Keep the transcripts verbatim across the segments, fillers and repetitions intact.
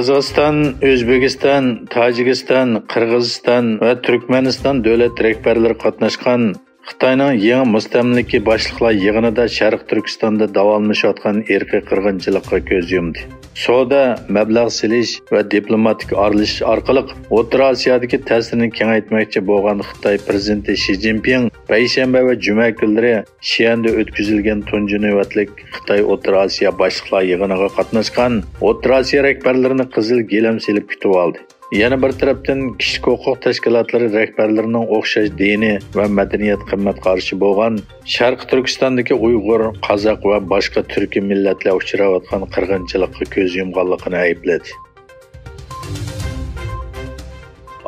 قازاقىستان، ئۆزبېكىستان، تاجىكىستان، قىرغىزىستان ۋە تۈركمەنىستان دۆلەت رەھبەرلىرى قاتناشقان خىتاينىڭ يېڭى مۇستەملىكە باشلىقلار يىغىنىدا شەرقىي تۈركىستاندا داۋاملىشىۋاتقان ئىرقىي قىرغىنچىلىققا كۆز يۇمدى. سودا، مەبلەغ سېلىش ۋە دىپلوماتىك ئارىلىشىش ئارقىلىق ئوتتۇرا ئاسىيادىكى تەسىرىنى كېڭەيتمەكچى بولغان خىتاي پىرېزىدېنتى شى جىنپىڭ پەيشەنبە ۋە جۈمە كۈنلىرى شيەندە ئۆتكۈزۈلگەن تۇنجى نۆۋەتلىك خىتاي ئوتتۇرا ئاسىيا باشلىقلار يىغىنىغا قاتناشقان، ئوتتۇرا ئاسىيا رەھبەرلىرىنى قىزىل گىلەم سېلىپ كۈتۈۋالدى. يەنە بىر تەرەپتىن، كىشىلىك ھوقۇق تەشكىلاتلىرى رەھبەرلىرىنىڭ ئوخشاش دىنىي ۋە مەدەنىيەت قىممەت قارىشى بولغان شەرقىي تۈركىستاندىكى ئۇيغۇر، قازاق ۋە باشقا تۈركىي مىللەتلەر ئۇچراۋاتقان قىرغىنچىلىققا كۆز يۇمغانلىقىنى ئەيىبلىدى.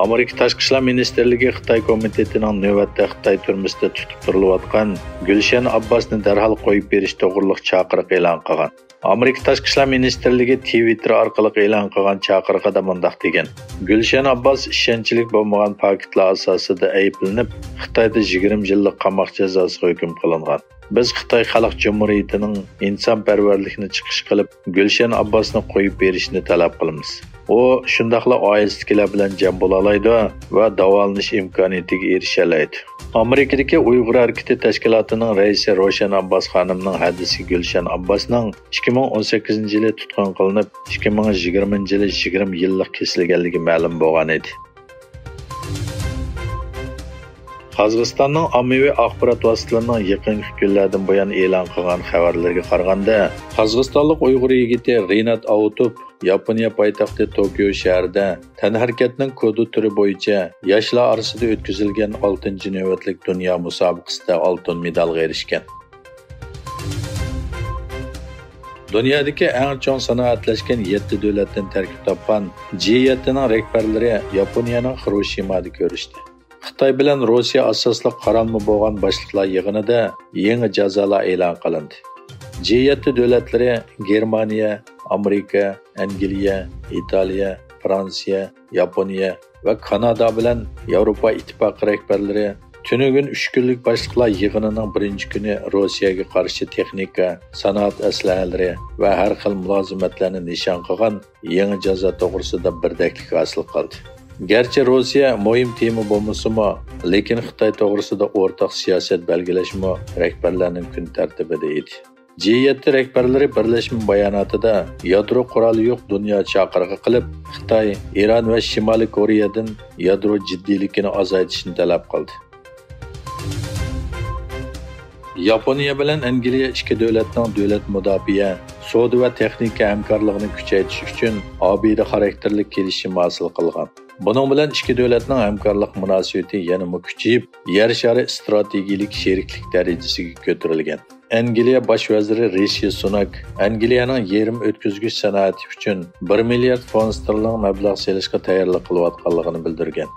ئامېرىكا تاشقى ئىشلار مىنىستىرلىكى خىتاي كومىتېتىنىڭ نۆۋەتتە خىتاي تۈرمىسىدە تۇتۇپ تۇرۇلۇۋاتقان گۈلشەن ئابباسنى دەرھال قويۇپ بېرىش توغرىلىق چاقىرىق ئېلان قىلغان. ئامېرىكا تاشقى ئىشلار مىنىستىرلىكى تىۋىتتېر ئارقىلىق ئېلان قىلغان چاقىرىقىدا مۇنداق دېگەن: گۈلشەن ئابباس ئىشەنچلىك بولمىغان پاكىتلار ئاساسىدا ئەيىبلىنىپ، خىتايدا يىگىرمە يىللىق قاماق جازاسىغا ھۆكۈم قىلىنغان. بىز خىتاي خەلق جۇمھۇرىيىتىنىڭ ئىنسانپەرۋەرلىكنى چىقىش قىلىپ، گۈلشەن ئابباسنى قويۇپ بېرىشىنى تەلەپ قىلىمىز. ئۇ شۇنداقلا ئائىلىسىدىكىلەر بىلەن جەم بولالايدۇ ۋە داۋالىنىش ئىمكانىيىتىگە ئېرىشەلەيدۇ. ئامېرىكىدىكى ئۇيغۇر ھەرىكىتى تەشكىلاتىنىڭ رەئىسى روشەن ئابباس خانىمنىڭ ھەدىسى گۈلشەن ئابباسنىڭ ئىككى مىڭ ئون سەككىزىنچى يىلى تۇتقۇن قىلىنىپ، ئىككى مىڭ يىگىرمىنچى يىلى يىگىرمە يىللىق كېسىلگەنلىكى مەلۇم بولغان ئىدى. قازاقىستاننىڭ ئاممىۋى ئاخبارات ۋاسىتىلىرىنىڭ يېقىنقى كۈنلەردىن بۇيان ئېلان قىلغان خەۋەرلىرىگە قارىغاندا، قازاقىستانلىق ئۇيغۇر يىگىتى رىنات ئاۋۇتوف ياپونىيە پايتەختى توكيو شەھىرىدە تەنھەرىكەتنىڭ كودى تۈرى بويىچە ياشلار ئارىسىدا ئۆتكۈزۈلگەن ئالتىنچى نۆۋەتلىك دۇنيا مۇسابىقىسىدە ئالتۇن مېدالغا ئېرىشكەن. دۇنيادىكى ئەڭ چوڭ سانائەتلەشكەن يەتتە دۆلەتتىن تەركىب تاپقان جى يەتتىنىڭ رەھبەرلىرى ياپونىيەنىڭ خىروشىمادا كۆرۈشتى. خىتاي بىلەن روسىيە ئاساسلىق قارالما بولغان باشلىقلار يىغىنىدا يېڭى جازالار ئېلان قىلىندى. جى يەتتە دۆلەتلىرى گېرمانىيە، ئامېرىكا، ئەنگلىيە، ئىتالىيە، فرانسىيە، ياپونىيە ۋە كانادا بىلەن ياۋروپا ئىتتىپاقى رەھبەرلىرى تۈنۈگۈن ئۈچ كۈنلۈك باشلىقلار يىغىنىنىڭ بىرىنچى كۈنى روسىيەگە قارشى تېخنىكا، سانائەت ئەسلىھەلىرى ۋە ھەر خىل مۇلازىمەتلەرنى نىشان قىلغان يېڭى جازا توغرىسىدا بىردەكلىك ھاسىل قىلدى. گەرچە روسىيە مۇھىم تېما بولمىسىمۇ، لېكىن خىتاي توغرىسىدا ئورتاق سىياسەت بەلگىلەشمۇ رەھبەرلەرنىڭ كۈن تەرتىپىدە ئىدى. جى يەتتە رەھبەرلىرى بىرلەشمە باياناتىدا يادرو قورالى يوق دۇنيا چاقىرىقى قىلىپ، خىتاي، ئىران ۋە شىمالىي كورېيەدىن يادرو جىددىيلىكىنى ئازايتىشنى تەلەپ قىلدى. ياپونىيە بىلەن ئەنگلىيە ئىككى دۆلەتنىڭ دۆلەت مۇداپىئە، سودا ۋە تېخنىكا ھەمكارلىقىنى كۈچەيتىش ئۈچۈن ئابىدە خاراكتېرلىك كېلىشىم ھاسىل قىلغان. بۇنىڭ بىلەن ئىككى دۆلەتنىڭ ھەمكارلىق مۇناسىۋىتى يەنىمۇ كۈچىيىپ، يەر شارى ئىستراتېگىيىلىك شېرىكلىك دەرىجىسىگە كۆتۈرۈلگەن. ئەنگلىيە باش ۋەزىرى رىشى سۇناك ئەنگلىيەنىڭ يېرىم ئۆتكۈزگۈچ سانائىتى ئۈچۈن بىر مىليارد فونت ستېرلىڭ مەبلەغ سېلىشقا تەييارلىق قىلىۋاتقانلىقىنى بىلدۈرگەن.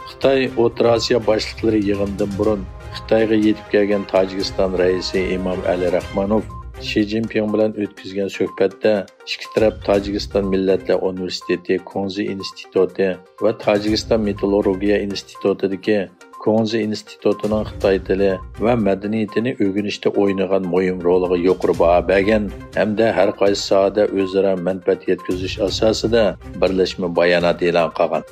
خىتاي ئوتتۇرا ئاسىيا باشلىقلىرى يىغىنىدىن بۇرۇن خىتايغا يېتىپ كەلگەن تاجىكىستان رەئىسى ئىمام ئەلى رەھمانوف شى جىنپىڭ بىلەن ئۆتكۈزگەن سۆھبەتتە ئىككى تەرەپ تاجىكىستان مىللەتلەر ئۇنىۋېرسىتېتى كۇڭزى ئىنستىتۇتى ۋە تاجىكىستان مېتاللورگىيە ئىنستىتۇتىدىكى كۇڭزى ئىنستىتۇتىنىڭ خىتاي تىلى ۋە مەدەنىيىتىنى ئۆگىنىشتە ئوينىغان مۇھىم رولىغا يۇقىرى باھا بەرگەن ھەمدە ھەر قايسى ساھەدە ئۆزئارا مەنپەئەت يەتكۈزۈش ئاساسىدا بىرلەشمە بايانات ئېلان قىلغان.